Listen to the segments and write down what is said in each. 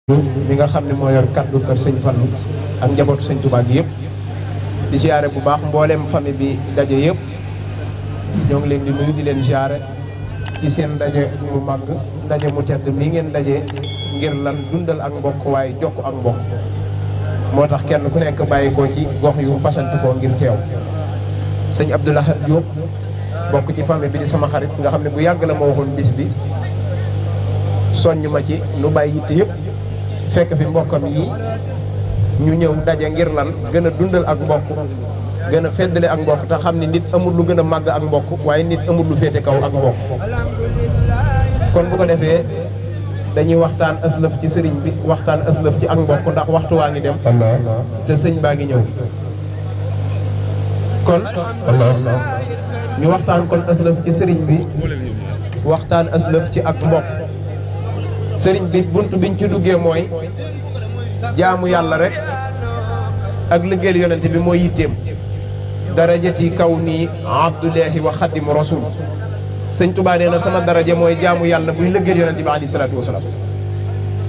mi nga xam ne moo yor kaddu kër sëñ Fallu ak njabootu sëñ Tuubaa gi yëpp di siyaare bu baax mbooleem famille bi daje yëpp ñoo ngi leen di nuyu di leen siyaare ci seen ndaje mu màgg ndaje mu tedd mi ngeen daje ngir lan dundal ak mbokk waaye jokk ak mbokk moo tax kenn ku nekk bàyyi ko ci gox yu fasanti foo ngir teew sëñ Abdoulaye Diop bokk ci famille bi di sama xarit nga xam ne bu yàgg la ma waxoon bis bi soññ ma ci lu bàyyi yitte yëpp fekk fi mbokkam yi ñu ñëw daje ngir lan gën a dundal ak mbokk gën a feddale ak mbokk te xam ni nit amul lu gën a màgg ak mbokk waaye nit amul lu féete kaw ak mbokk kon bu ko defee dañuy waxtaan aslëf ci sëriñ bi waxtaan aslëf ci ak mbokk ndax waxtu waa ngi dem te sëñ baa ngi ñëw kon ñu waxtaan kon aslëf ci sëriñ bi waxtaan aslëf ci ak mbokk sëriñ bi bunt biñ ci duggee mooy jaamu yàlla rek ak liggéeyal yonente bi mooy yitteem darajati kaw nii abdullahi wa xadimu rasul sëñ Touba nee na sama daraja mooy jaamu yàlla buy liggéeyal yonente bi alayhi salaatu wasalaam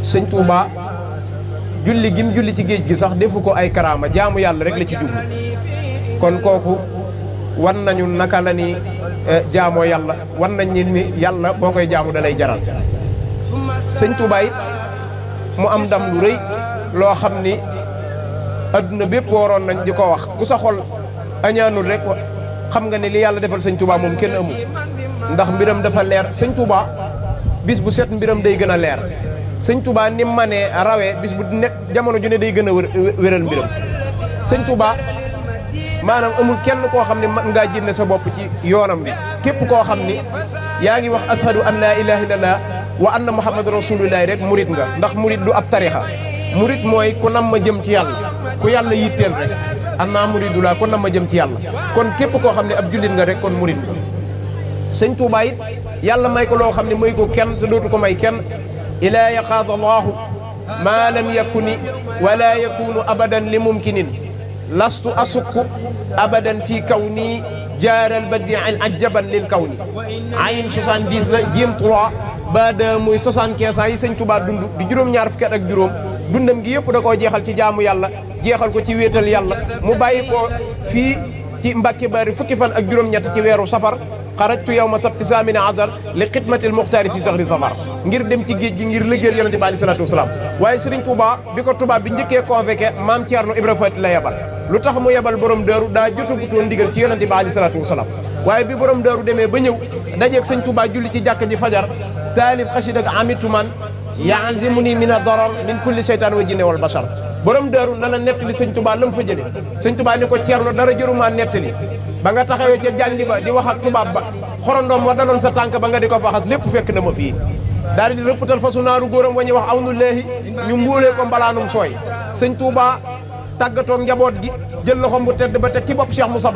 sëñ Touba julli gim julli ci géej gi sax defu ko ay karaama jaamu yàlla rek la ci jublu kon kooku wan nañu naka la ni jaamoo yàlla wan nañ ni yàlla boo koy jaamu dalay jaral sëñ Touba it mu am ndam lu rëy loo xam ni adduna bépp waroon nañ di ko wax ku sa xol añaanul rek xam nga ne li yàlla defal sëñ Touba moom kenn amul ndax mbiram dafa leer sëñ Touba bis bu set mbiram day gën a leer sëñ Touba ni ma ne rawee bis bu ne jamono ju ne day gën a wéral mbiram sëñ Touba maanaam amul kenn koo xam ne man ngaa jënd sa bopp ci yoonam bi képp koo xam ni yaa ngi wax ashadu an laa ilaaha illallah wa anna muhammad rasulullahi rek murit nga ndax murit du ab tarixa murit mooy ku nam ma jëm ci yàlla ku yàlla yitteel rek anna muridu laa ku nam ma jëm ci yàlla kon képp koo xam ne ab jullit nga rek kon murit nga sëñ Tuubaa it yàlla may ko loo xam ne may ko kenn te dootu ko may kenn ilaa yaqaada allahu maa lam yakuni wala yakunu abadan li mumkinin lastu asukku abadan fii kaw nii jaaral badi ajaban lil kaw ni ayin 70 la jéem 3 ba de muy 75 ans yi sëñ Touba dund di juróom-ñaar fukki at ak juróom dundam gi yëpp da koo jeexal ci jaamu yàlla jeexal ko ci wéetal yàlla mu bàyyi ko fii ci Mbàkke Bari fukki fan ak juróom-ñett ci weeru safar xarajtu yawma sabti saamina azar li xidmatil muxtaari fi saxri safar ngir dem ci géej gi ngir liggéeyal yonente bi alayhi salaatu wasalaam waaye sëriñ Touba bi ko tubaab bi njëkkee convoqué maam Thierno Ibra Fati la yebal lu tax mu yebal borom daaru daa jotagutoon ndigal ci yonente bi alayhi salaatu wasalaam waaye bi borom daaru demee ba ñëw dajeeg sëñ Touba julli ci jàkk ji fajar taalif xasida ak amituman yaazimuni min ad-darar min kulli shaytaan wa jinne wal bashar borom daaru na la nettali sëñ Touba la mu fa jële sëñ Touba ni ko Thierno dara jërumaa nettali ba nga taxawee ca jàndi ba di wax ak tubaab ba xorondoom wa daloon sa tànk ba nga di ko faxas lépp fekk na ma fii daal di rëppatal fa su naaru góoram wa ñuy wax aw nu léehi ñu mbuulee ko mbalaanum sooy sëñ Touba tàggatoog njaboot gi jël loxom bu tedd ba teg ci bopp Cheikh Moussa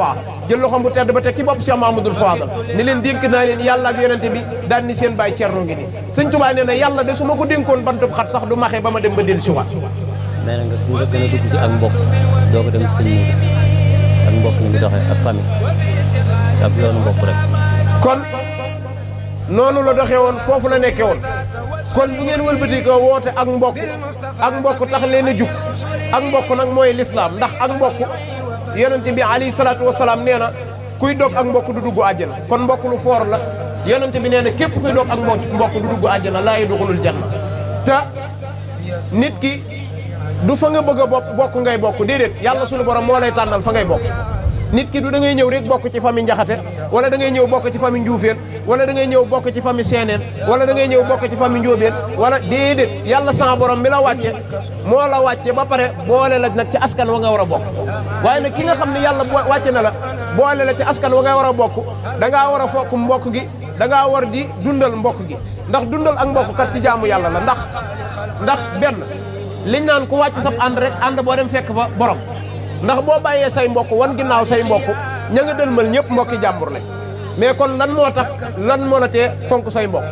jël loxom bu tedd ba teg ci bopp Cheikh Mahamadoul Fadal ni leen dénk naa leen yàlla ak yonente bi daan ni seen baay Thierno ngi nii sëñ Touba nee na yàlla de su ma ko dénkoon bantub xat sax du maxee ba ma dem ba dellu si waat nee na nga gën a dugg ci ak mbokk doo ko dem sëñ Mouride ak mbokk ni ngi doxee ak famille ak yoonu mbokk rek kon noonu la doxee woon foofu la nekkee woon kon bu ngeen wëlbati ko woote ak mbokk tax leen a jug ak mbokk nag mooy lislaam ndax ak mbokk yonente bi alayhi salaatu wasalaam nee na kuy dog ak mbokk du dugg àjjana kon mbokk lu foor la yonente bi nee na képp kuy dog ak mbokk du dugg àjjana laa yadxulul janna te nit ki du fa nga bëgg a bokk ngay bokk déedéet yàlla sunu borom moo lay tànnal fa ngay bokk nit ki du da ngay ñëw rek bokk ci famille Njaxate wala da ngay ñëw bokk ci famille Njuufeen wala da ngay ñëw bokk ci famille Seeneen wala da ngay ñëw bokk ci famille Njóobeen wala déedéet yàlla sama borom mi la wàcce moo la wàcce ba pare boole la nag ci askan wa nga war a bokk waaye nag ki nga xam ne yàlla wàcce na la boole la ci askan wa nga war a bokk da ngaa war a fokk mbokk gi da ngaa war di dundal mbokk gi ndax dundal ak mbokk kat ci jaamu yàlla la ndax benn liñ naan ku wàcc sab ànd rek ànd boo dem fekk fa borom ndax boo bàyyee say mbokk wan ginnaaw say mbokk ña nga dëlmal ñëpp mbokki jàmbur lañ mais kon lan moo la tee fonk say mbokk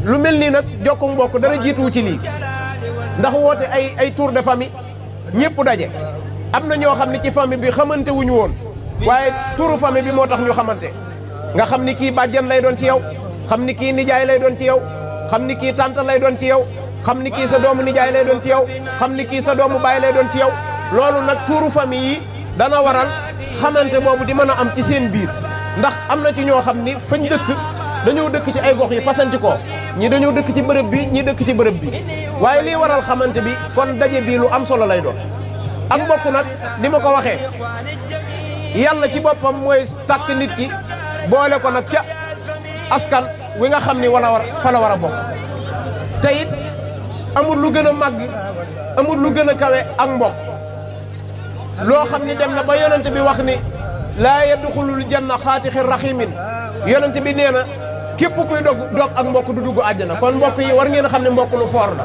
lu mel nii nag jokku mbokk dara jiituwu ci lii ndax woote ay tour de famille ñëpp daje am na ñoo xam ne ci famille bi xamante wuñu woon waaye turu famille bi moo tax ñu xamante nga xam ni kii bàjjan lay doon ci yow xam ni kii nijaay lay doon ci yow xam ni kii tànta lay doon ci yow xam ni kii sa doomu nijaay lay doon ci yow xam ni kii sa doomu baay lay doon ci yow loolu nag tuuru famille yi dana waral xamante boobu di mën a am ci seen biir ndax am na ci ñoo xam ni fañ dëkk dañoo dëkk ci ay gox yi fasanti ko ñi dañoo dëkk ci bërëb bi ñi dëkk ci bërëb bi waaye lii waral xamante bi kon daje bii lu am solo lay doon ak mbokk nag ni ma ko waxee yàlla ci boppam mooy tàkk nit ki boole ko nag ca askan wi nga xam ni fa la war a bokk te it amul lu gën a màgg amul lu gën a kawe ak mbokk loo xam ni dem na ba yonent bi wax ni laa yadxulul janna xaatixi raximin yonent bi nee na képp kuy dog ak mbokk du dugg àjjana kon mbokk yi war ngeen a xam ne mbokk lu foor la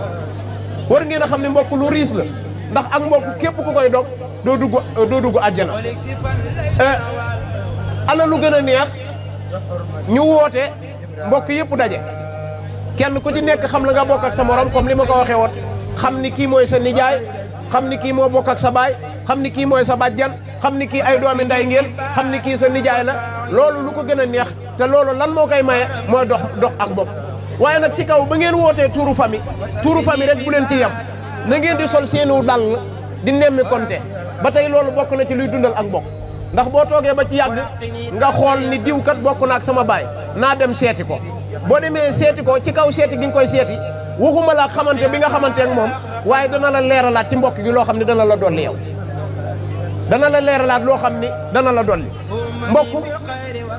war ngeen a xam ne mbokk lu riis la ndax ak mbokk képp ku koy dog doo dugg àjjana ana lu gën a neex ñu woote mbokk yëpp daje kenn ku ci nekk xam la nga bokk ak sa morom comme li ma ko waxee woon xam ni kii mooy sa nijaay xam ni kii moo bokk ak sa baay xam ni kii mooy sa bàjjan xam ni kii ay doomi nday ngeen xam ni kii sa nijaay la loolu lu ko gën a neex te loolu lan moo koy maye mooy dox ak mbokk waaye nag ci kaw ba ngeen wootee tuuru famille rek bu leen ci yem na ngeen di sol seenu dàll di nemmi konte ba tey loolu bokk na ci luy dundal ak mbokk ndax boo toogee ba ci yàgg nga xool ni diw kat bokk na ak sama baay naa dem seeti ko boo demee seeti ko ci kaw seeti gi nga koy seeti waxuma la xamante bi nga xamante ak moom waaye dana la leeralaat ci mbokk gi loo xam ne dana la dolli yow dana la leeralaat loo xam ni dana la dolli mbokk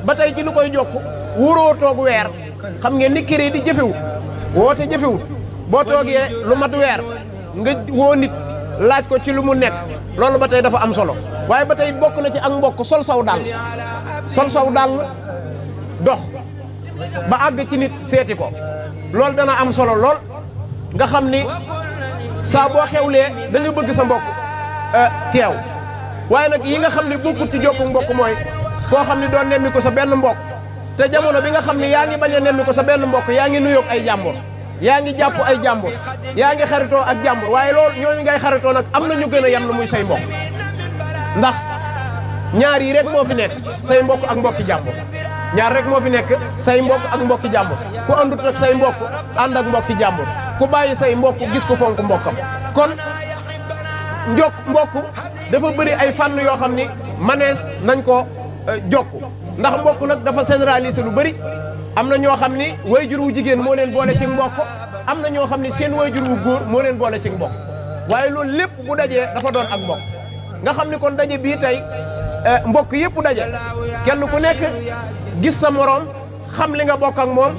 ba tey ci lu koy jokk wuroo toog weer xam ngeen ni kër di jëfewut woote jëfewut boo toogee lu mat weer nga woo nit laaj ko ci lu mu nekk loolu ba tey dafa am solo waaye ba tey bokk na ci ak mbokk sol saw dal dox ba àgg ci nit seeti ko loolu dana am solo lool nga xam ni saa boo xewlee da nga bëgg sa mbokk teew waaye nag yi nga xam ne bokkut ci jokku mbokk mooy koo xam ne doo nemmi ko sa benn mbokk te jamono bi nga xam ne yaa ngi bañ a nemmi ko sa benn mbokk yaa ngi nuyoog ay jàmbur yaa ngi jàpp ay jàmbur yaa ngi xaritoo ak jàmbur waaye loolu ñooñu ngay xaritoo nag am na ñu gën a yan lu muy say mbokk ndax ñaar yi rek moo fi nekk say mbokk ak mbokki jàmbur ñaar rek moo fi nekk say mbokk ak mbokki jàmbur ku àndut ak say mbokk ànd ak mbokki jàmbur ku bàyyi say mbokk gis ko fonk mbokkam kon mbokk dafa bëri ay fànn yoo xam ni manees nañ ko jokk ndax mbokk nag dafa généraliser lu bëri am na ñoo xam ni wayjur wu jigéen moo leen boole ci mbokk am na ñoo xam ni seen wayjur wu góor moo leen boole ci mbokk waaye loolu lépp bu dajee dafa doon ak mbokk nga xam ni kon daje bii tey mbokk yëpp daje kenn ku nekk gis sa morom xam li nga bokk ak moom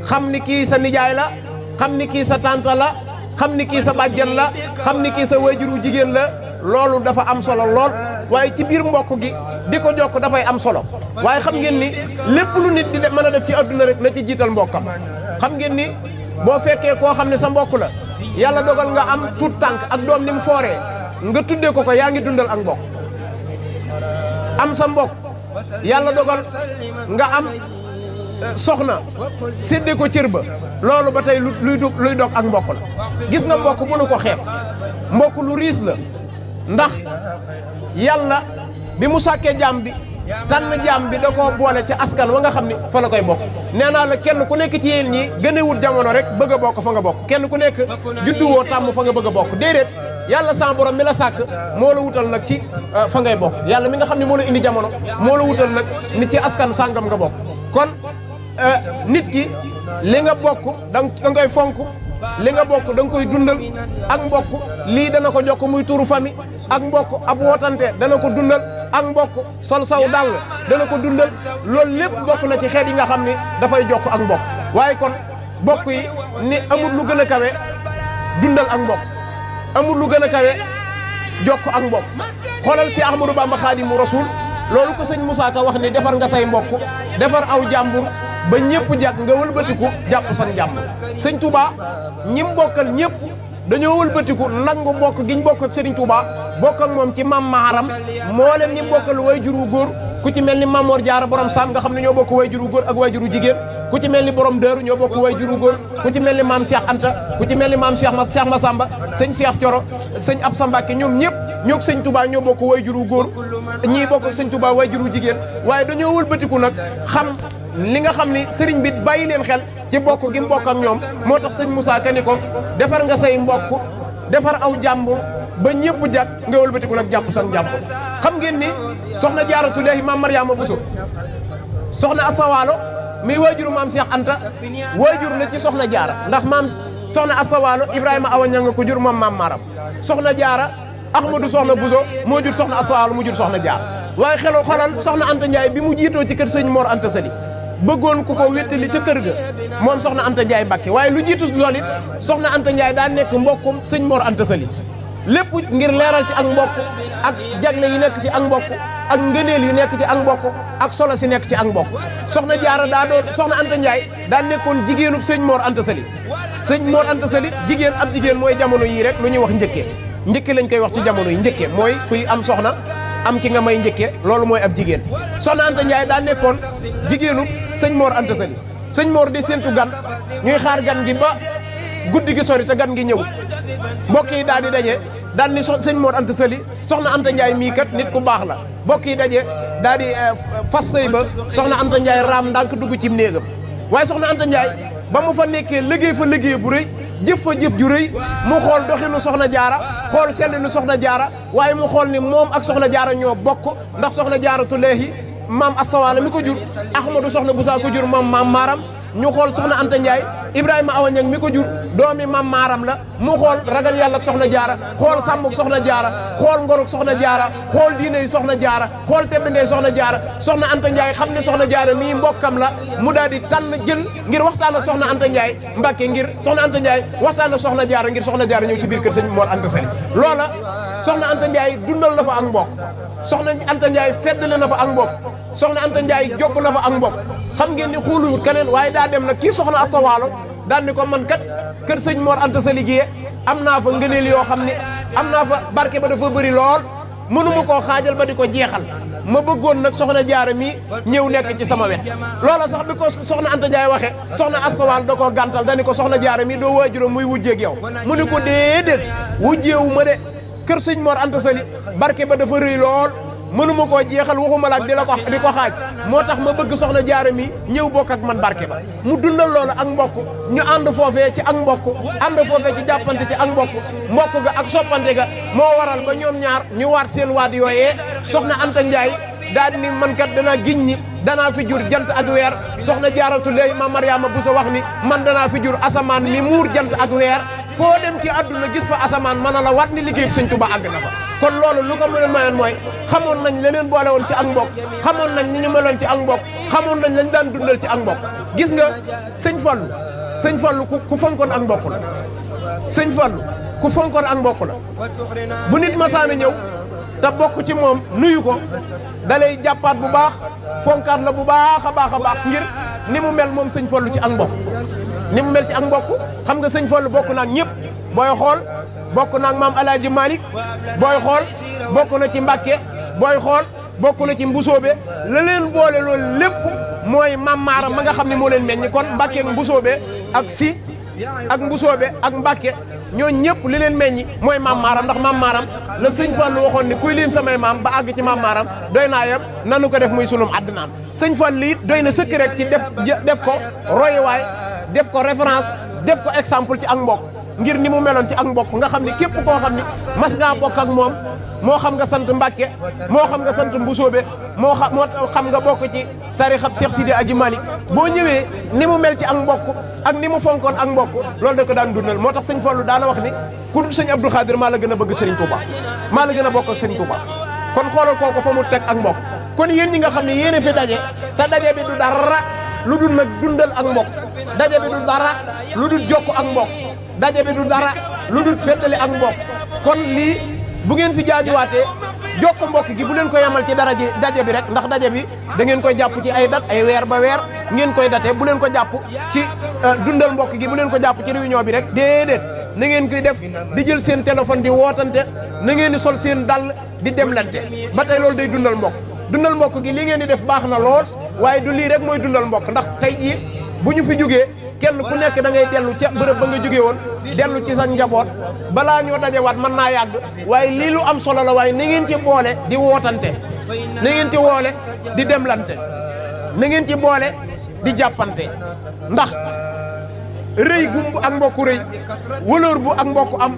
xam ni kii sa nijaay la xam ni kii sa tante la xam ni kii sa bàjjan la xam ni kii sa wayjur wu jigéen la loolu dafa am solo lool waaye ci biir mbokk gi di ko jokk dafay am solo waaye xam ngeen ni lépp lu nit di mën a def ci adduna rek na ci jiital mbokkam xam ngeen ni boo fekkee koo xam ne sa mbokk la yàlla dogal nga am tuut tànk ak doom ni mu fooree nga tuddee ko yaa ngi dundal ak mbokk am sa mbokk yàlla dogal nga am soxna séddee ko cër ba loolu ba tey luy dog ak mbokk la gis nga mbokk bu nu ko xeeb mbokk lu riis la ndax yàlla bi mu sàkkee jaam bi tànn jaam bi da koo boole ci askan wa nga xam ni fa la koy bokk nee naa la kenn ku nekk ci yéen ñi gënewut jamono rek bëgg a bokk fa nga bokk kenn ku nekk judduwoo tàmm fa nga bëgg a bokk déedéet yàlla sa borom mi la sàkk moo la wutal nag ci fa ngay bokk yàlla mi nga xam ne moo la indi jamono moo la wutal nag nit ci askan sàngam nga bokk kon nit ki li nga bokk da nga koy fonk li nga bokk da nga koy dundal ak mbokk lii dana ko jokk muy turu famille ak mbokk ab wootante dana ko dundal ak mbokk sol saw dàll dana ko dundal loolu lépp bokk na ci xeet yi nga xam ni dafay jokk ak mbokk waaye kon mbokk yi ni amul lu gën a kawe dundal ak mbokk amul lu gën a kawe jokk ak mbokk xoolal si Ahmadou Bamba Xaadimu Rasuul loolu ko sëñ Moussa Ka wax ni defar nga say mbokk defar aw jàmbur ba ñëpp jàkk nga wëlbatiku jàpp san jàmbur sëñ Touba ñim bokkal ñëpp dañoo wëlbatiku nangu bokk giñ bokk ak Serigne Touba bokk ak moom ci mam maaram moo leen ñi bokkal wayjur wu góor ku ci mel ni Mamor Jaara borom Saam nga xam ne ñoo bokk wayjur wu góor ak wayjur wu jigéen ku ci mel ni borom Dëru ñoo bokk wayjur wu góor ku ci mel ni maam Cheikh Anta ku ci mel ni maam Cheikh Massamba sëñ Cheikh Thioro sëñ Absa Mbacke ñoom ñëpp ñoo sëñ Touba ñoo bokk wayjur wu góor ñii bokk ak sëñ Touba wayjur wu jigéen waaye dañoo wëlbatiku nag xam li nga xam ni sëriñ bi bàyyi leen xel ci bokk gi mu bokk ak ñoom moo tax sëñ Moussa Ka ni ko defar nga say mbokk defar aw jàmbur ba ñëpp jag nga wëlbatiku nag jàpp sax jàmbur xam ngeen ni soxna Jaaratullaahi maam Mariama Bousso soxna Asawaalo mi waajuru maam Cheikh Anta waajur la ci soxna Jaara ndax maam soxna Asawaalo Ibrahima Awa Ñang ko jur moom maam Maram soxna Jaara Ahmadou soxna Bousso moo jur soxna Asawaalo mu jur soxna Jaara waaye xelal xolal soxna Anta Ndiaye bi mu jiitoo ci kër sëñ Mor Anta Sali bëggoon ku ko wéttali ca kër ga moom soxna Anta Ndiaye Mbàkke waaye lu jiitu loolu it soxna Anta Ndiaye daa nekk mbokkum sëñ Mor Anta Sali lépp ngir leeral ci ak mbokk ak jagle yi nekk ci ak mbokk ak ngëneel yu nekk ci ak mbokk ak solo si nekk ci ak mbokk soxna Jaara daa doon soxna Anta Ndiaye daa nekkoon jigéenub sëñ Mor Anta Sali sëñ Mor Anta Sali jigéen ab jigéen mooy jamono yii rek lu ñuy wax njëkke lañ koy wax ci jamono yi njëkke mooy kuy am soxna am ki nga may njëkke loolu mooy ab jigéen soxna Anta Ndiaye daa nekkoon jigéenub sëñ Mor Anta Sali sëñ Mor di séentu gan ñuy xaar gan gi ba guddi gi sori te gan gi ñëw mbokk yi daal di daje daal ni sëñ Mor Anta Sali soxna Anta Ndiaye mii kat nit ku baax la mbokk yi daje daal di fas sëy ba soxna Anta Ndiaye raam ndànk dugg ci néegam waaye soxna Anta Ndiaye ba mu fa nekkee liggéey fa liggéey bu rëy jëf fa jëf ju rëy mu xool doxinu soxna Jaara xool sellinu soxna Jaara waaye mu xool ni moom ak soxna Jaara ñoo bokk ndax soxna Jaaratullaahi maam Asawaalo mi ko jur Ahmadou soxna Boussa ko jur moom maam Maram ñu xool soxna Anta Ndiaye Ibrahima Awa Ñang mi ko jur doomi maam Maram la mu xool ragal yàlla ak soxna Jaara xool sàmmuk soxna Jaara xool ngoruk soxna Jaara xool diine yi soxna Jaara xool tedd ngay soxna Jaara soxna Anta Ndiaye xam ne soxna Jaara mii mbokkam la mu daal di tànn jël ngir waxtaan ak soxna Anta Ndiaye Mbàkke ngir soxna Anta Ndiaye waxtaan ak soxna Jaara ngir soxna Jaara ñëw ci biir kër sëñ Mor Anta Sali loola soxna Anta Ndiaye dundal na fa ak mbokk soxna Anta Ndiaye feddale na fa ak mbokk soxna Anta Ndiaye jokk na fa ak mbokk xam ngeen ni xuuluwut keneen waaye daa dem nag kii soxna Asawaalo daan ni ko man kat kër sëñ Mor Anta Sali gi am naa fa ngëneel yoo xam ne am naa fa barke ba dafa bëri lool mënuma koo xaajal ba di ko jeexal ma bëggoon nag soxna Jaara mi ñëw nekk ci sama wet loola sax bi ko soxna Anta Ndiaye waxee soxna Asawaalo da koo gàntal dani ko soxna Jaara mi doo waajuram muy wujjeeg yow mu ni ko déedéet wujjeewu ma de kër sëñ Mor Anta Sali barke ba dafa rëy lool mënuma koo jeexal waxuma la ak di ko xaaj moo tax ma bëgg soxna Jaara mi ñëw bokk ak man barke ba mu dundal loolu ak mbokk ñu ànd foofee ci ak mbokk ànd foofee ci jàppante ci ak mbokk ga ak soppante ga moo waral ba ñoom ñaar ñu waat seen waat yooyee soxna Anta Ndiaye daal ni man kat danaa giñ ni danaa fi jur jant ak weer soxna Jaaratullaahi ma Mariama Bousso wax ni man danaa fi jur asamaan mi muur jant ak weer foo dem ci àdduna gis fa asamaan mën a la wat ni liggéey sëñ Tuubaa àgg na fa kon loolu lu ko mën a mayoon mooy xamoon nañ leneen boole woon ci ak mbokk xamoon nañ ni ñu meloon ci ak mbokk xamoon nañ lañ daan dundal ci ak mbokk gis nga sëñ Fallu ku fonkoon ak mbokk la sëñ Fallu ku fonkoon ak mbokk la bu nit masaana ñëw te bokk ci moom nuyu ko dalay jàppaat bu baax fonkaat la bu baax a baax ngir ni mu mel moom sëñ Fallu ci ak mbokk ni mu mel ci ak mbokk xam nga sëñ Fallu bokk naag ñëpp booy xool bokk naag maam Alaaji Malick booy xool bokk na ci Mbàkke booy xool bokk na ci Mbusoobe la leen boole loolu lépp mooy maam Maaram ma nga xam ne moo leen meññ kon Mbàkke ak Mbusoobe ak Mbusoobe ak Mbàkke ñoo ñëpp li leen meññi mooy maam Maaram ndax maam Maaram la sëñ Fallu waxoon ni kuy lim samay maam ba àgg ci maam Maaram doy naa yem nanu ko def muy sunum àddinaam sëñ Fallu it doy na sëkk rek ci def ko royuwaay def ko référence def ko exemple ci ak mbokk ngir ni mu meloon ci ak mbokk nga xam ni képp koo xam ni mas ngaa bokk ak moom moo xam nga sant Mbàkke moo xam nga sant Mbusoobe moo xam nga bokk ci tarixab Cheikh Sidi Aji Malick boo ñëwee ni mu mel ci ak mbokk ak ni mu fonkoon ak mbokk loolu da ko daan dundal moo tax sëñ Fallu daana wax ni ku dul sëñ Abdou Khadir maa la gën a bëgg Serigne Touba maa la gën a bokk ak Serigne Touba kon xoolal kooku fa mu teg ak mbokk kon yéen ñi nga xam ne yéen a fi daje te daje bi du dara lu dul nag dundal ak mbokk daje bi du dara lu dul jokk ak mbokk daje bi du dara lu dul feddali ak mbokk kon lii bu ngeen fi jaajuwaatee jokk mbokk gi bu leen ko yamal ci daje bi rek ndax daje bi da ngeen koy jàpp ci ay dat ay weer ba weer ngeen koy date bu leen ko jàpp ci dundal mbokk gi bu leen ko jàpp ci réunion bi rek déedéet na ngeen koy def di jël seen téléphone di wootante na ngeen di sol seen dàll di demlante ba tey loolu day dundal mbokk gi li ngeen di def baax na lool waaye du lii rek mooy dundal mbokk ndax tey jii bu ñu fi jógee kenn ku nekk da ngay dellu ca bërëb ba nga jógee woon dellu ci sa njaboot balaa ñoo dajewaat mën naa yàgg waaye lii lu am solo la waaye na ngeen ci boole di wootante na ngeen ci boole di demlante na ngeen ci boole di jàppante ndax rëy gu ak mbokku rëy wëlóor bu ak mbokku am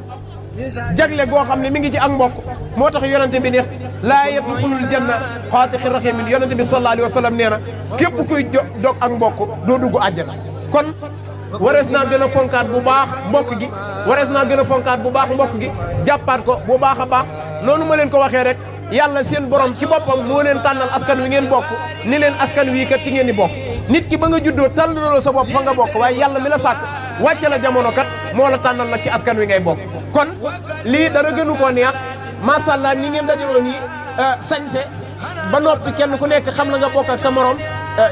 jagle goo xam ne mi ngi ci ak mbokk moo tax yonente bi neex laa yadxulul janna qaati'u rahimin yonente bi sallallahu alayhi wa sallam nee na képp kuy dog ak mbokk doo dugg àjjana kon warees naa gën a fonkaat bu baax mbokk gi warees naa gën a fonkaat bu baax mbokk gi jàppaat ko bu baax a baax noonu ma leen ko waxee rek yàlla seen borom ci boppam moo leen tànnal askan wi ngeen bokk ni leen askan wii kat ci ngeen di bokk nit ki ba nga juddoo tànnaloo sa bopp fa nga bokk waaye yàlla mi la sàkk wàcce la jamono kat moo la tànnal nag ci askan wi ngay bokk kon lii dara gënu koo neex macha allah ni ngeen dajaloo nii sañse ba noppi kenn ku nekk xam la nga bokk ak sa morom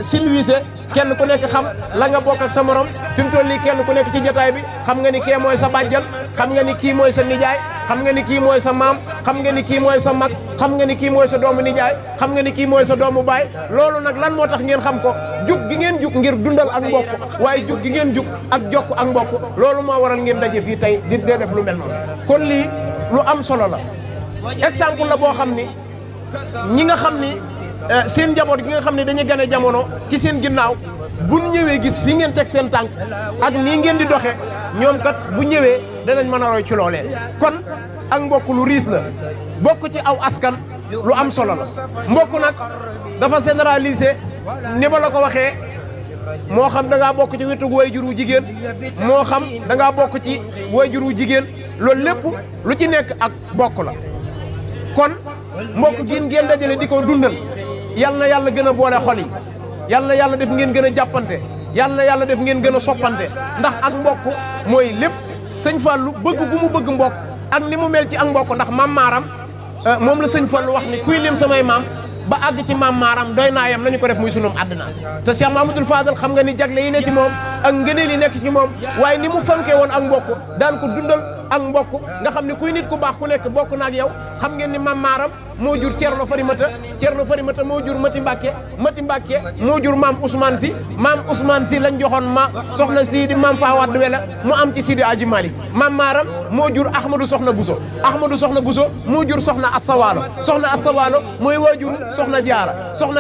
silwise kenn ku nekk xam la nga bokk ak sa morom fi mu toll nii kenn ku nekk ci jotaay bi xam nga ni kee mooy sa bàjjan xam nga ni kii mooy sa nijaay xam nga ni kii mooy sa maam xam nga ni kii mooy sa mag xam nga ni kii mooy sa doomu nijaay xam nga ni kii mooy sa doomu baay loolu nag lan moo tax ngeen xam ko jug gi ngeen jug ngir dundal ak mbokk waaye jug gi ngeen jug ak jokk ak mbokk loolu moo waral ngeen daje fii tey di dee def lu mel noonu kon lii lu am solo la exemple la boo xam ni ñi nga xam ni seen njaboot gi nga xam ne dañuy gane jamono ci seen ginnaaw bu ñëwee gis fi ngeen teg seen tànk ak nii ngeen di doxe ñoom kat bu ñëwee danañ mën a roy ci loolee kon ak mbokk lu riis la bokk ci aw askan lu am solo la mbokk nag dafa généraliser ni ba la ko waxee moo xam da ngaa bokk ci wetu waajur wu jigéen moo xam da ngaa bokk ci waajur wu jigéen loolu lépp lu ci nekk ak bokk la kon mbokk gi ngeen dajale di ko dundal yal na yàlla gën a boole xol yi yal na yàlla def ngeen gën a jàppante yal na yàlla def ngeen gën a soppante ndax ak mbokk mooy lépp sëñ Fallou bëgg gu mu bëgg mbokk ak ni mu mel ci ak mbokk ndax maam maaram moom la sëñ Fallou wax ni kuy lim samay maam ba àgg ci maam maaram doy naa yam nañu ko def muy sunum àddina te Cheikh Mahamadul Fadal xam nga ni jagle yi ne ci moom ak ngëneel yi nekk ci moom waaye ni mu fonkee woon ak mbokk daan ko dundal ak mbokk nga xam ne kuy nit ku baax ku nekk bokk na ak yow xam ngeen ni maam maaram moo jur Cerno Farimata moo jur Mati Mbàkke moo jur maam Ousmane si lañ joxoon ma soxna si di maam Faa Wade Wele mu am ci Sidi Aji Malik maam maaram moo jur Ahmadou Soxna Bousso moo jur soxna Assa Waalo mooy waajuru soxna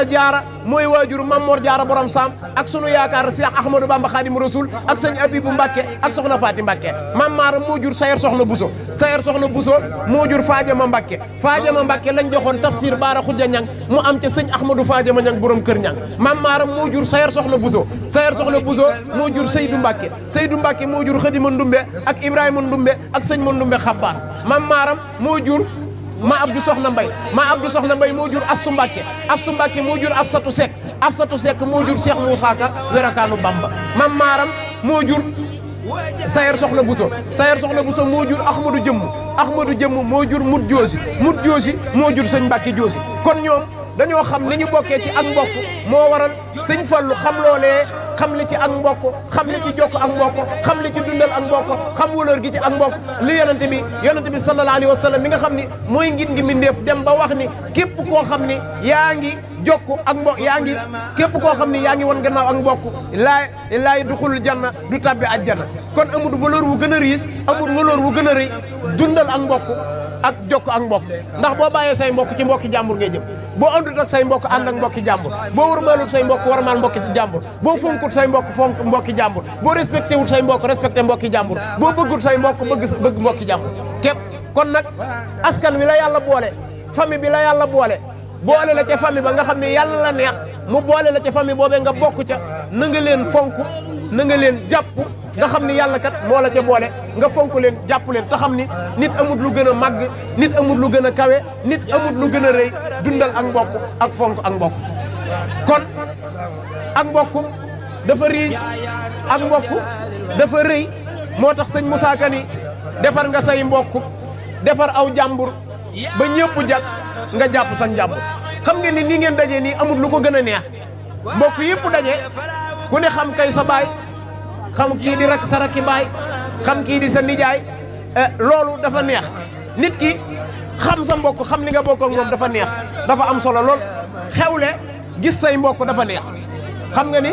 Jaara mooy waajuru Maam Mor Jaara borom Saam ak sunu yaakaar Cheikh Ahmadou Bamba Khadimu Rasul ak sëñ Abibu Mbàkke ak soxna Faati Mbàkke maam maaram moo jur Sayer Soxna Bousso moo jur Faajama Mbàkke lañ joxoon tafsir Baara Xujja Ñang mu am ca sëñ Ahmadou Faajama Ñang borom kër Ñang maam maaram moo jur Sayer Soxna Bousso moo jur Seydou Mbàkke moo jur Xadima Ndumbe ak Ibrahima Ndumbe ak sëñ Ma Ndumbe Xabbaar maam maaram moo jur ma Abdou Soxna Mbay moo jur Assu Mbàkke moo jur Afsatu Sekk moo jur Cheikh Moussa Ka werakaanu Bamba maam maaram moo jur Sayer Soxna Bousso moo jur Ahmadou Jëmm moo jur Mut Joosi moo jur sëñ Mbàkke Joosi kon ñoom dañoo xam ni ñu bokkee ci ak mbokk moo waral sëñ Fallu xam loolee xam li ci ak mbokk xam li ci jokk ak mbokk xam li ci dundal ak mbokk xam wëlër gi ci ak mbokk li yonente bi sallallahu alayhi wa sallam mi nga xam ni mooy ngit ngi mindeef dem ba wax ni képp koo xam ni yaa ngi jokk ak mbokk képp koo xam ni yaa ngi won gannaaw ak mbokk laay duxulul janna du tabbi ajjana kon amul valeur wu gën a riis amul valeur wu gën a rëy dundal ak mbokk ak jokk ak mbokk ndax boo bàyyee say mbokk ci mbokki jàmbur ngay jëm boo àndut ak say mbokk ànd ak mbokki jàmbur boo warmaalut say mbokk warmaal mbokki jàmbur boo fonkut say mbokk fonk mbokki jàmbur boo respecté wut say mbokk respecté mbokki jàmbur boo bëggut say mbokk bëgg mbokki jàmbur képp kon nag askan wi la yàlla boole famille bi la yàlla boole la ca famille ba nga xam ne yàlla la neex mu boole la ca famille boobee nga bokk ca na nga leen fonk na nga leen jàpp nga xam ni yàlla kat moo la ca boole nga fonk leen jàpp leen te xam ni nit amut lu gën a màgg nit amut lu gën a kawe nit amut lu gën a rëy dundal ak mbokk ak fonk ak mbokk kon ak mbokk dafa riis ak mbokk dafa rëy moo tax sëñ Moussa Ka ni defar nga say mbokk defar aw jàmbur ba ñëpp jag nga jàpp sa njàmbur xam ngeen ni nii ngeen dajee nii amut lu ko gën a neex mbokk yëpp daje ku ne xam kay sa baay xam kii di rak sa rakki baay xam kii di sa nijaay loolu dafa neex nit ki xam sa mbokk xam li nga bokk ak moom dafa neex dafa am solo lool xewle gis say mbokk dafa neex xam nga ni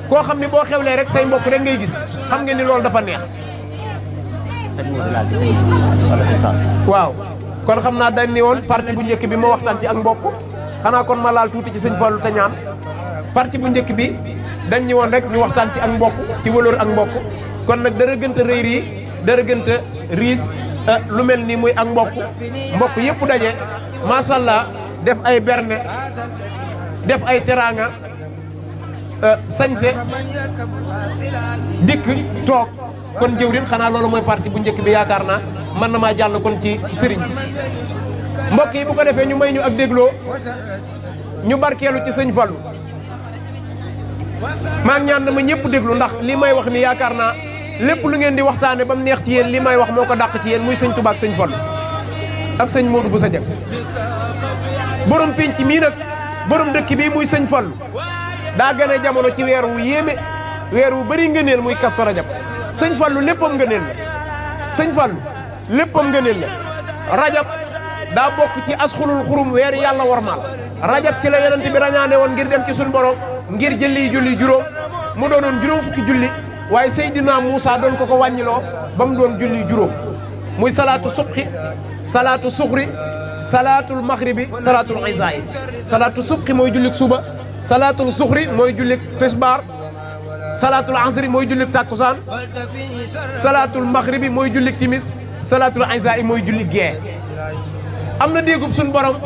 koo xam ni boo xewlee rek say mbokk rek ngay gis xam nga ni loolu dafa neex waaw kon xam naa dañ ni woon partie bu njëkk bi ma waxtaan ci ak mbokk xanaa kon ma laal tuuti ci sëñ Fallou te ñaan partie bu njëkk bi dañ ñi woon rek ñu waxtaan ci ak mbokk ci wëlër ak mbokk kon nag dara gënta rëy rii dara gënta riis lu mel nii muy ak mbokk yëpp daje macha allah def ay berne def ay teraanga sañse dikk toog kon jëwrin xanaa loolu mooy parti bu njëkk bi yaakaar naa mën na maa jàll kon ci sëriñ mbokk yi bu ko defee ñu may ñu ak dégloo ñu barkeelu ci sëñ Fallu maa ngi ñaan na ma ñëpp déglu ndax li may wax ni yaakaar naa lépp lu ngeen di waxtaane ba mu neex ci yéen li may wax moo ko dàq ci yéen muy sëñ Tuubaa ak sëñ Fallu ak sëñ Modou Bousso Dieng borom penc mii nag borom dëkk bii muy sëñ Fallu daa gane jamono ci weer wu yéeme weer wu bëri ngëneel muy Kazu Rajab sëñ Fallu léppam ngëneel la sëñ Fallu léppam ngëneel la rajab daa bokk ci asxulul xurum weer yàlla warmaal rajab ci la yonent bi rañaane woon ngir dem ci suñu borom ngir jëli julli juróom mu doonoon juróom fukki julli waaye Seydina Muusa doon ko wàññiloo ba mu doon julli juróom muy salaatu subhi salaatu suxri salaatul maghribi salaatul isaa'i salaatu subhi mooy jullik suba salaatul suxri mooy jullik tisbaar salaatul asri mooy jullik takkusaan salaatul maghribi mooy jullik timis salaatul isaa'i mooy jullik gee am na déggub suñ borom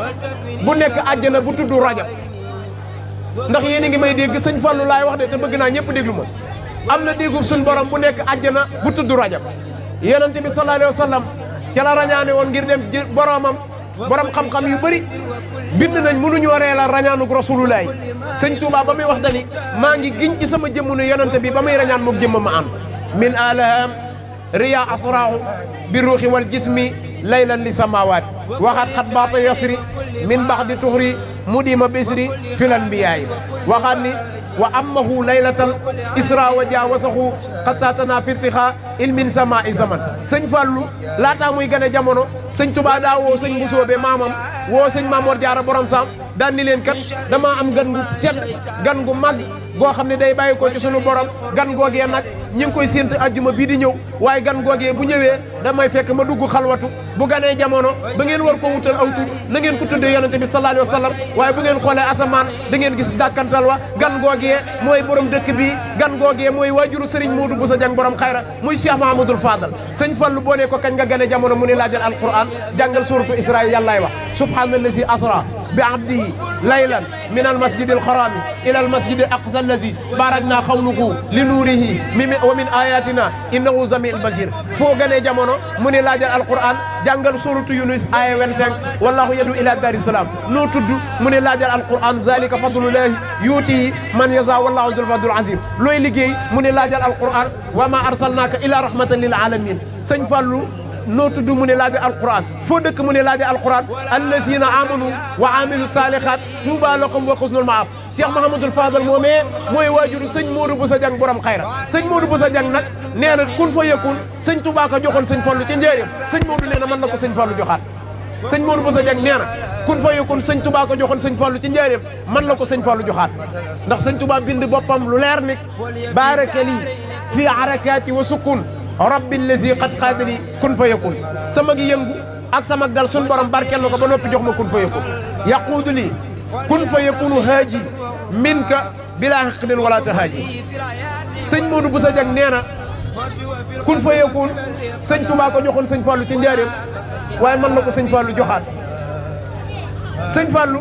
bu nekk àjjana bu tudd rajab ndax yéen a ngi may dégg sëñ Fallu laay wax de te bëgg naa ñëpp déglu ma am na déggub suñ borom bu nekk àjjana bu tudd rajab yonent bi sallallahu alayhi wa sallam ca la rañaane woon ngir dem boromam borom xam-xam yu bëri bind nañ mënuñoo reelal rañaanug rasulullaay sëñ Touba ba muy wax dani maa ngi giñ ci sama jëmm ne yonent bi ba muy rañaan moog jëmm ma ànd min alham riya asraahu bi ruuxi wal jismi laylan li samawaat waxaat xat baata yasri min bax di tuxri mudima bisri fil anbiyaay waxaat ni wa ammahu laylatal isra wa jaawasahu xattaatana firtixa ilmin sama i zaman sëñ Fallu laataa muy gane jamono sëñ Tuubaa daa woo sëñ Mbusoobe maamam woo sëñ Maamoor Jaara borom saam daan ni leen kat damaa am gan gu tedd gan gu mag goo xam ne day bàyyi ko ci sunu borom gan googee nag ñi ngi koy séent ajjuma bii di ñëw waaye gan googee bu ñëwee damay fekk ma dugg xalwatu bu ganee jamono ba ngeen war ko wutal aw tur na ngeen ko tuddee yonente bi sallallahu alayhi wa sallam waaye bu ngeen xoolee asamaan da ngeen gis dàkkantal wa gan googee mooy borom dëkk bii gan googee mooy waajuru Serigne Modou Bousso Dieng borom xayra muy Cheikh Mahamadul Fadal sëñ Fallu boo ne ko kañ nga gane jamono mu ne laajal alquran jàngal suratu Isra yàllaay wax subhanallazi asra bi abdihi laylan min al masjidil harami ila al masjidil aqsa allazi barakna xawluhu li nuurihi wa min ayatina innahu samiul basir foo ganee jamono mu ne laajal alquran jàngal suratu Yunus aya 25 wallahu yadu ila daris salam noo tudd mu ne laajal alquran zalika fadlullahi yuuti man yasa wallahu zul fadlul azim looy liggéey mu ne laajal alquran wa ma arsalnaka ila rahmatan lil alamin sëñ Fallu noo tudd mu ne laajal alquran foo dëkk mu ne laajal alquran allazina amanu wa amilu salihat tuuba lahum wa husnul maab Cheikh Mahamadul Fadal moomee mooy waajuru sëñ Modou Bousso Dieng borom xayra sëñ Modou Bousso Dieng nag nee na kun fa yëkkun sëñ Tuubaa ko joxoon sëñ Fallu ca njëriñ sëñ Modou nee na mën na ko sëñ Fallu joxaat sëñ Modou Bousso Dieng nee na kun fa yëkkun sëñ Tuubaa ko joxoon sëñ Fallu ci njëriñ mën na ko sëñ Fallu joxaat ndax sëñ Tuubaa bind boppam lu leer ni baarakali fii harakaati wa sukun rabbi allazi qad qaadani kun fa yakun sama gi yëngu ak sama dal sun borom barkeel na ko ba noppi jox ma kun fa yakun yaquudu li kun fa yakunu haaji minka bila haqdin wala tahaaji sëñ Modou Bousso Dieng nee na kun fa yakun sëñ Tuubaa ko joxoon sëñ Fallu ci njaareem waaye mën na ko sëñ Fallu joxaat sëñ Fallu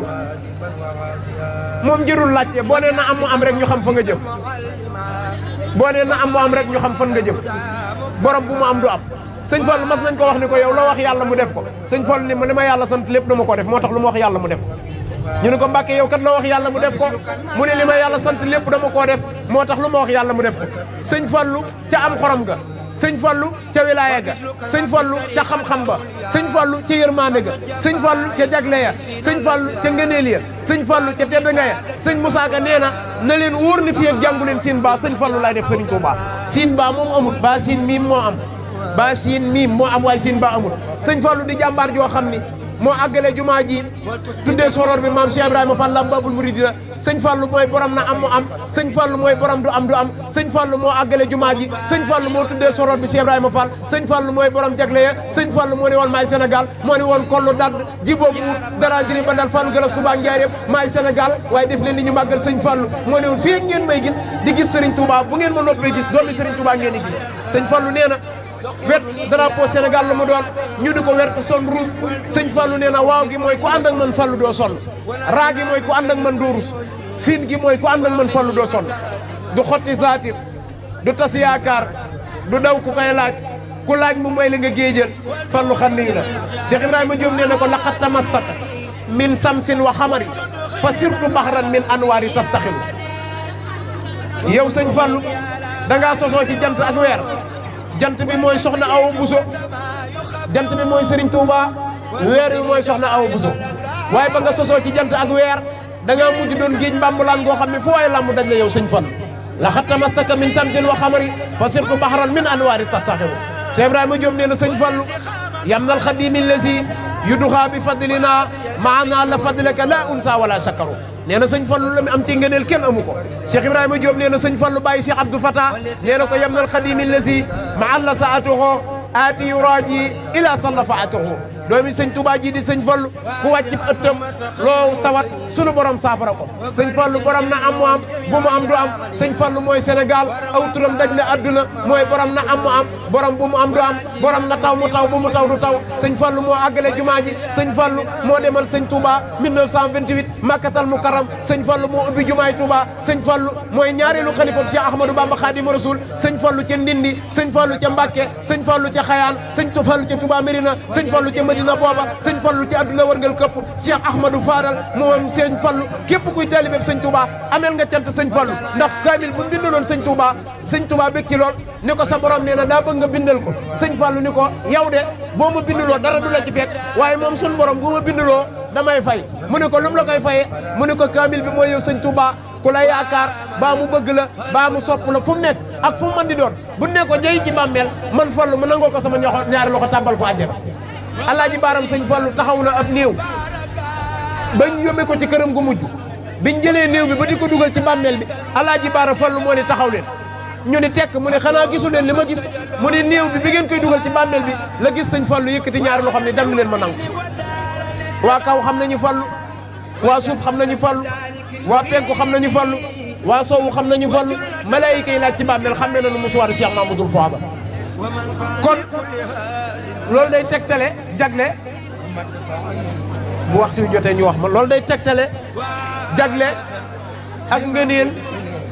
moom jërul laajte boo nee na am mu am rek ñu xam fa nga jëm boo nee na am mu am rek ñu xam fan nga jëm borom bu mu am du am sëñ Fallu mas nañ ko wax ni ko yow loo wax yàlla mu def ko sëñ Fallu ni ma li ma yàlla sant lépp dama ko def moo tax lu ma wax yàlla mu def ko ñu ne ko Mbàkke yow kat loo wax yàlla mu def ko mu ne li ma yàlla sant lépp dama koo def moo tax lu ma wax yàlla mu def ko sëñ Fallu ca am xorom ga sëñ Fallu ca wilaaya ga sëñ Fallu ca xam-xam ba sëñ Fallu ca yërmaande ga sëñ Fallu ca jagle ya sëñ Fallu ca ngëneel ya sëñ Fallu ca tedd nga ya sëñ Musaa Ka nee na leen wóor ni fi ak jàngu leen siin ba sëñ Fallu laay def sëriñ Tuubaa siin ba moom amul ba siin miim moo am ba siin miim moo am waaye siin ba amul sëñ Fallu di jàmbaar joo xam ni moo àggale jumaa ji tuddee soror bi maam Cheikh Ibrahima Fall Lamp Babul Mouridina sëñ Fallu mooy borom na am mu am sëñ Fallu mooy borom du am sëñ Fallu moo àggale jumaa ji sëñ Fallu moo tuddee soror bi Cheikh Ibrahima Fall sëñ Fallu mooy borom jagle ya sëñ Fallu moo ne woon maay Sénégal moo ne woon kollu dadd ji boobu dara diri ba dal Fallu galas Touba Njaaréem maay Sénégal waaye def leen ni ñu màggal sëñ Fallu moo ne woon fii ngeen may gis di gis Serigne Touba bu ngeen ma noppee gis doomi Serigne Touba ngeen di gis sëñ Fallu nee na wet drapeau Sénégal la mu doon ñu di ko wert son ruus sëñ Fallu nee na waaw gi mooy ku ànd ak man Fallu doo sonn raa gi mooy ku ànd ak man doo rus siin gi mooy ku ànd ak man Fallu doo sonn du xotti saatir du tas yaakaar du daw ku koy laaj ku laaj mu may la nga géejal Fallu xam nii la Cheikh Ibrahima Diop nee na ko laqad tamastaka min samsin wa xamari fa sirtu baxran min anwaari tastaxilu yow sëñ Fallu dangaa sosoo ci jant ak weer jant bi mooy soxna Awa Bousso jant bi mooy Serigne Touba weer bi mooy soxna Awa Bousso waaye ba nga sosoo ci jant ak weer da ngaa mujj doon géej mbambulaan goo xam ne fu waay lamb daj la yow sëñ Fallu laqad tamastaka min samsin wa xamari fa sirtu baxran min anwaari tastaxilu Cheikh Ibrahima Diop nee na sëñ Fallu yamnal xadimi lesi yuduxaa bi fadlina maana la fadlaka la unsa wala shakaru nee na sëñ Fallu la mi am ci ngëneel kenn amu ko Cheikh Ibrahima Diop nee na sëñ Fallu bàyyi Cheikh Abdou Fata nee na ko yamnal xadimi lesi ma alla saatuhu aati yuraaji ila salla faatuhu doomi sëñ Touba ji di sëñ Fallu ku wàcc ëttam loo tawat sunu borom saafara ko sëñ Fallu borom na am mu am bu mu am du am sëñ Fallu mooy Sénégal aw turam daj na adduna mooy borom na am mu am borom bu mu am du am borom na taw mu taw bu mu taw du taw sëñ Fallu moo àggale jumaa ji sëñ Fallu moo demal sëñ Touba 1928 Makkatal Mukarram sëñ Fallu moo ubbi jumaay Touba sëñ Fallu mooy ñaareelu xalifam Cheikh Ahmadou Bamba Khadimu Rasul sëñ Fallu ca Ndindi sëñ Fallu ca Mbàkke sëñ Fallu ca Xayaan sëñ Fallu ca Touba Mérina sëñ Fallu ca Madina booba sëñ Fallu ci àdduna wërngal këpp Cheikh Ahmadou Fadal moom sëñ Fallu képp kuy taalibeeb sëñ Touba amel nga cant sëñ Fallu ndax kaamil bu bindaloon sëñ Touba bekki lool ni ko sa borom nee na daa bëgg nga bindal ko sëñ Fallu ni ko yow de boo ma bindaloo dara du la ci fekk waaye moom sun borom bu ma bindaloo damay fay mu ne ko lu mu la koy fayee mu ne ko kaamil bi mooy yow sëñ Touba ku la yaakaar baa mu bëgg la baa mu sopp la fu mu nekk ak fu mu mën di doon bu ne ko jëy ci bàmmeel man Fallu mu nangoo ko sama ñaari loxo tàbbal ko àjjana Alaaji Baaram sëñ Fallu taxaw na ab néew bañ yóbbee ko ci këram gu mujj biñ jëlee néew bi ba di ko dugal ci bàmmeel bi Alaaji Baaram Fallu moo ne taxaw leen ñu ni tekk mu ne xanaa gisu leen li ma gis mu ne néew bi ngeen koy dugal ci bàmmeel bi la gis sëñ Fallu yëkkati ñaari loo xam ne dam leen ma nangu waa kaw xam nañu Fallu waa suuf xam nañu Fallu waa penku xam nañu Fallu waa soowu xam nañu Fallu malaayika yi laaj ci bàmmeel xam ne nañu musuwaar Cheikh Mamadou Fouaba kon loolu day tegtale jagle bu waxtu wi jotee ñu wax ma loolu day tegtale jagle ak ngëneel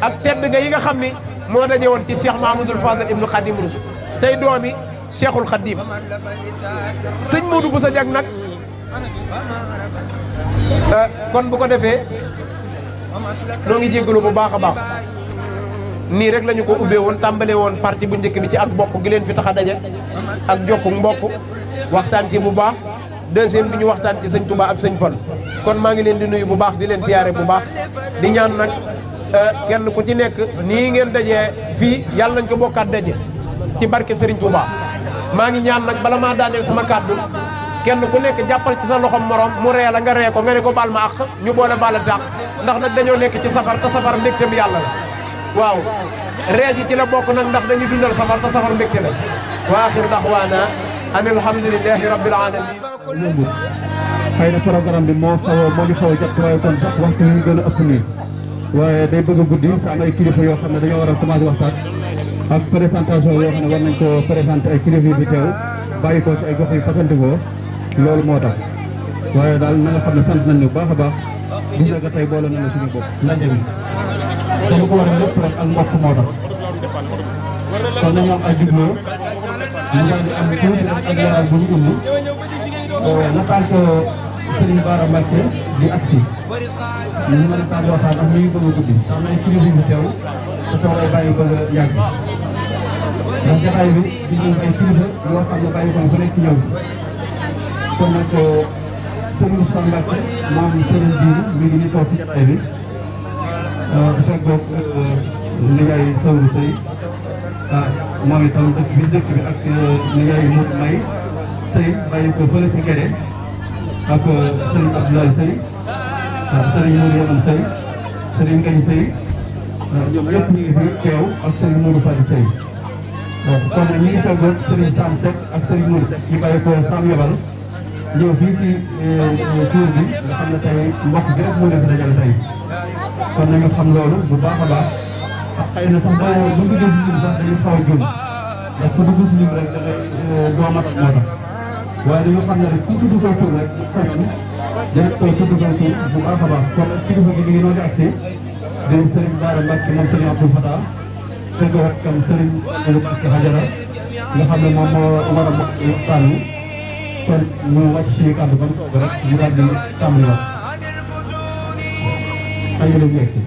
ak tedd nga yi nga xam ni moo daje woon ci Cheikh Mahamadul Fadal ibnu Khadim Rasul tey doomi Cheikhul Khadim sëñ Modou Bousso Dieng nag kon bu ko defee noo ngi jéggalu bu baax a baax nii rek lañu ko ubbee woon tàmbalee woon parti bu njëkk bi ci ak bokk gi leen fi tax a daje ak jokku mbokk waxtaan ci bu baax deuxième bi ñu waxtaan ci sëñ Touba ak sëñ Fall kon maa ngi leen di nuyu bu baax di leen siyaare bu baax di ñaan nag kenn ku ci nekk nii ngeen dajee fii yàlla nañ ko bokkaat daje ci barke Serigne Touba maa ngi ñaan nag bala maa daaneel sama kàddu kenn ku nekk jàppal ci sa loxom morom mu ree la nga ree ko nga ne ko baal ma àq ñu boole baalante àq ndax nag dañoo nekk ci safar te safar mbégteem yàlla la waaw ree ji ci la bokk nag ndax dañuy dundal safar te safar mbégte la wa axir daxwaana an alhamdulillahi rabbil alamin yombut xëy na programme bi moo ñu xaw a jot waaye kon sax waxtu yi gën a ëpp nii waaye day bëgg a guddi te am ay kilifa yoo xam ne dañoo war a commencé waxtaan ak présentation yoo xam ne war nañ ko présenté ay kilifa yi fi teew bàyyi ko ci ay gox yu fasantikoo loolu moo tax waaye daal na nga xam ne sant nañ ñu baax a baax gis nga tey boole nañ la suñu bopp ndaje bi sama ko war a lépp rek ak mbokk moo tax kon nañu am ay jubloo ñu daal di am tuuti rek ak yaral bu ñu indi nataal ko Serigne Bara Mbacké di agsi ñu mën a taal waxtaan ak ñu bëgg a guddi am na ay kilifa yu teew te taw ay bàyyi ba yàgg ndax jotaay bi gis nañ ay kilifa yoo xam ne bàyyi ko fa nekk ñëw kon nag Serigne Moussa Mbacké moom Serigne Diouf mi ngi ni toog ci jotaay bi bu fekkoog nijaay Sawru Sey moom itam dëkk bi ak nijaay Mout May Sey bàyyi ko fële ci Guédé ak Serigne Abdoulaye Seye Serigne Modou Yaman Seye Serigne Gagne Seye ñoom ñëpp ñu ngi fi teew ak Serigne Modou Fadi Seye kon ñu ngi toogoon Serigne Sam Seck ak Serigne Modou Seck ñu bàyyi ko Sam Yabal ñëw fii si tour bi nga xam ne tey mbokk bi rek moo leen fi dajale tey kon nañu xam loolu bu baax a baax ak xëy na sax ba bu ñu duggee si ñun sax dañuy xaw a jum ndax ku dugg si ñun rek da ngay doo matal moo tax waaye dañu xam ne rek ku tudd sa tur rek xayoon dina koy tudd sa tur bu baax a baax kon kilifa gi mi ngi noonu agsi di Serigne Bara Mbacke moom Serigne Abdou Fatah fekk wax kam Serigne Abdou Mbacke Hajara nga xam ne moom moo war a bokk waxtaan wi kon ñu wàcc suñu kàddu ba mu toog rek ñu daal di tàmbali wax ay yële ñu egsi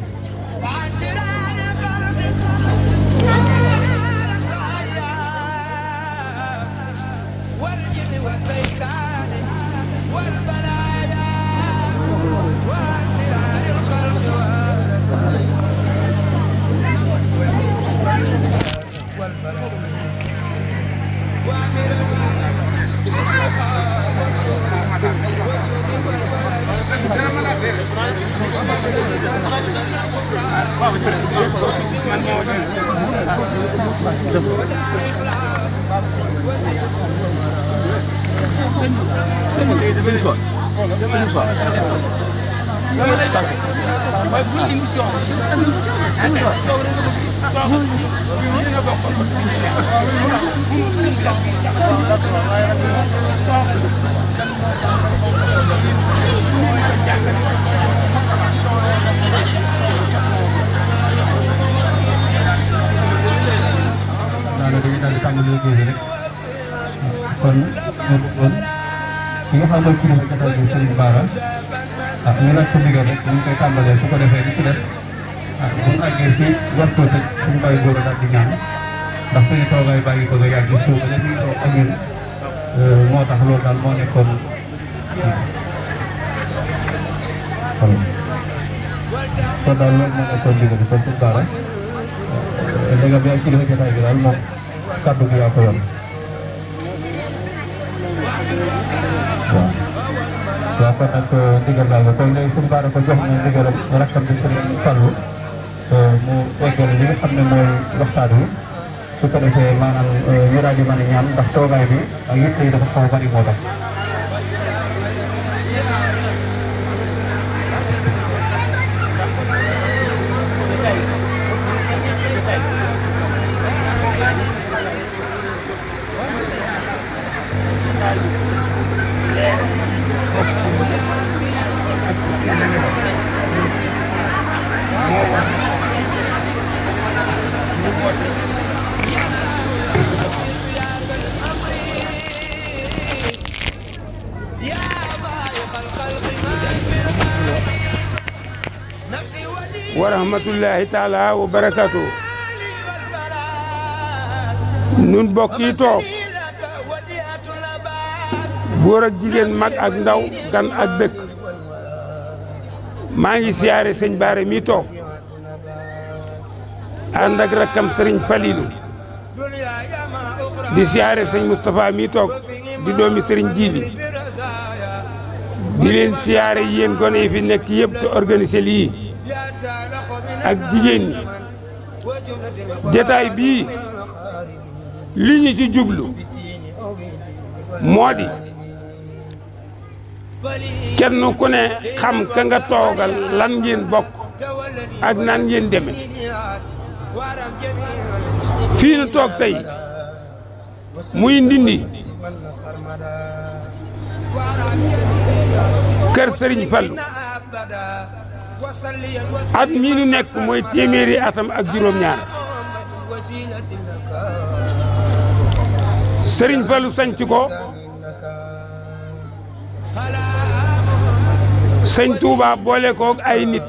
kon ki nga xam ne kilifa jotaay bi Serigne Bara ñu laaj ko ndigal rek dañu koy tàmbalee su ko defee li ci des bu ñu àggee si waxtu rek suñu bàyyi góor a daal di ñaan ndax suñu toogaay bàyyi ko nga yàgg suuf ba léegi ñu toog ak ñun moo tax loolu daal moo nekkoon kon daal loolu moo nekkoon ndigal bi kon Serigne Bara léegi bi ak kilifa jotaay bi daal moom kàddu gi yaa ko yoon waaw kon nag ndigal daal la kon léegi Serigne Bara ko jox na ndigalam rakkam bi Serigne Fallou mu eggale li nga xam ne mooy waxtaan wi su ko defee maanaam ñu daal di mën a ñaan ndax toogaay bi ak yitte yi dafa xaw a bari moo tax. wa rahmatullahi taala wa barakatu nun bokk yi toog góor ak jigéen mag ak ndaw gan ak dëkk maa ngi siyaare sëñ Bara mi toog ànd ak rakkam sëriñ Falilou di siyaare sëñ Moustapha mi toog di doomi sëriñ Jiili di leen siyaare yéen gone yi fi nekk yëpp te organisé lii ak jigéen ñi jataay bii li ñu ci jublu moo di kenn ku ne xam ka nga toogal lan ngeen bokk ak nan ngeen deme fii nu toog tey muy Ndindi kër Serigne Fallou at mii nu nekk mooy téeméeri atam ak juróom-ñaar Serigne Fallou sanc ko sëñ Touba boole koog ay nit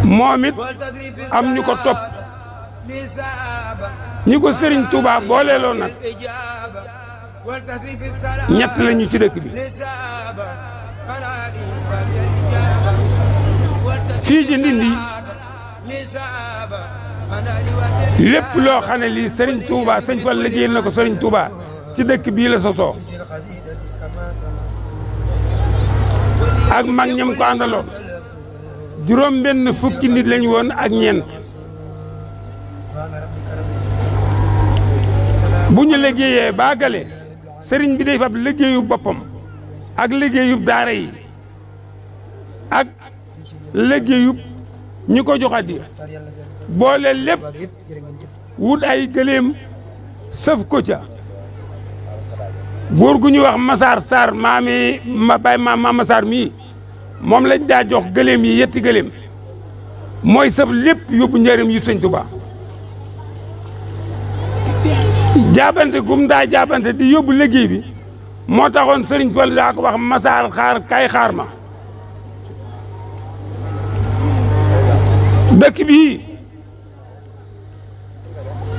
moom it am ñu ko topp ñi ko Serigne Touba booleeloo nag ñett lañu ci dëkk bi fii ci Ndindi lépp loo xam ne lii Serigne Touba sëñ Fall liggéeyal na ko Serigne Touba ci dëkk bii la sosoo ak mag ñam ko àndaloon juróom benn fukki nit lañ woon ak ñeent bu ñu liggéeyee baagale sëriñ bi day fab liggéeyu boppam ak liggéeyu daara yi ak liggéeyu ñi ko jox addiya boole lépp wut ay gëléem sëf ko ca góor gu ñu wax Massar Sarr maami ma bay ma Massar mii moom lañ daa jox gëléem yi yetti gëléem mooy sëf lépp yóbbu njëriñ yu sëñ Tuubaa jaabante gum daa jaabante di yóbbu liggéey bi moo taxoon sëriñ Fallu daa ko wax Massar xaar kay xaar ma dëkk bii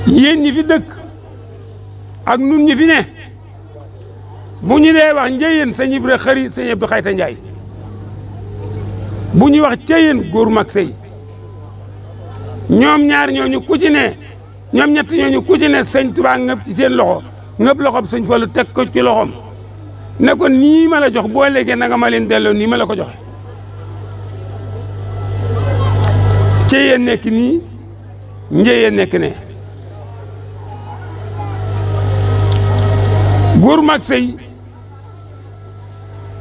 yéen ñi fi dëkk ak nun ñi fi ne bu ñu dee wax njëyeen sëñ Ibra Xëri sëñ Abdou Xayta Njaay bu ñuy wax cëyeen góor mag sëy ñoom ñaar ñooñu ku ci ne ñoom ñett ñooñu ku ci ne sëñ Tuubaa ngëp ci seen loxo ngëp loxob sëñ Fallu teg ko ci loxom ne ko nii ma la jox boo léegi na nga ma leen delloo nii ma la ko joxe cëyeen nekk nii njëyeen nekk ne góor mag sëy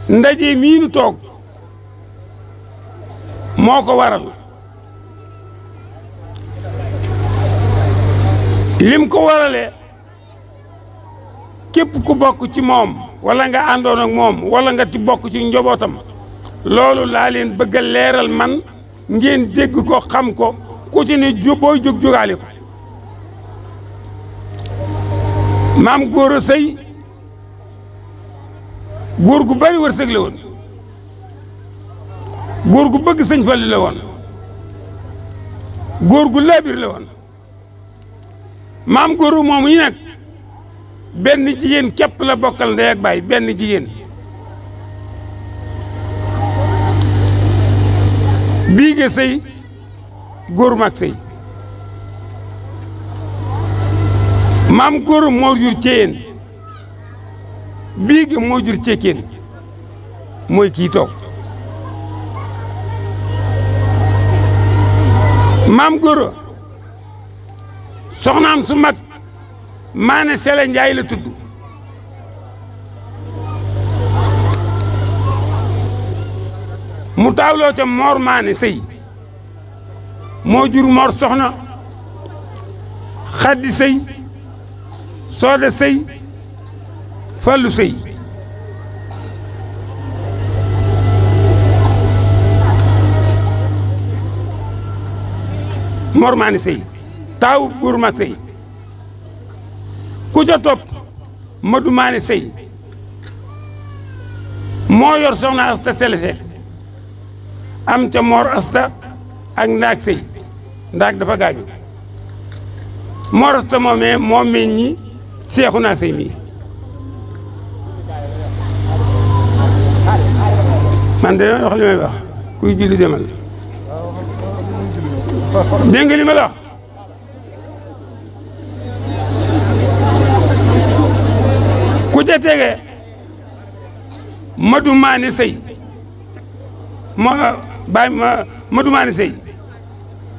ndaje mii nu toog moo ko waral lim ko waralee képp ku bokk ci moom wala nga àndoon ak moom wala nga ci bokk ci njobootam loolu laa leen bëgg a leeral man ngeen dégg ko xam ko ku ci ne booy jóg jógaale ko maam góor a sëy góor gu bari wërsëg la woon góor gu bëgg sëñ Fallu la woon góor gu laabir la woon maam góor moomu ñu nag benn jigéen képp la bokkal ndey ak baay benn jigéen bii nga sëy góor mag sëy maam góor moo jur céyeen bii nga moo jur ceekeen mooy kii toog maam góor soxnaam su mag Maane Sele Njaay la tudd mu taawloo ca Mor Maane sëy moo jur Mor soxna Xaddi sëy Sooda sëy Fallu sëy Mor Maane sëy taaw góor mag sëy ku ca topp Madu Maane sëy moo yor soxna Asta Selese am ca Mor Asta ak Ndaak sëy Ndaak dafa gaañu Mor Asta moomee moo meññi Seexuna sëy mi man de wax li may wax kuy julli demal dégg nga li ma la wax ku ca tege Madu Maane sëy Madu Maane sëy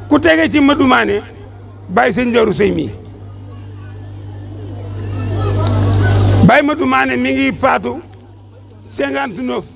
ku tege ci Madu Maane bàyyi sëñ Njawru sëy mi bàyyi Madu Maane mi ngi faatu 59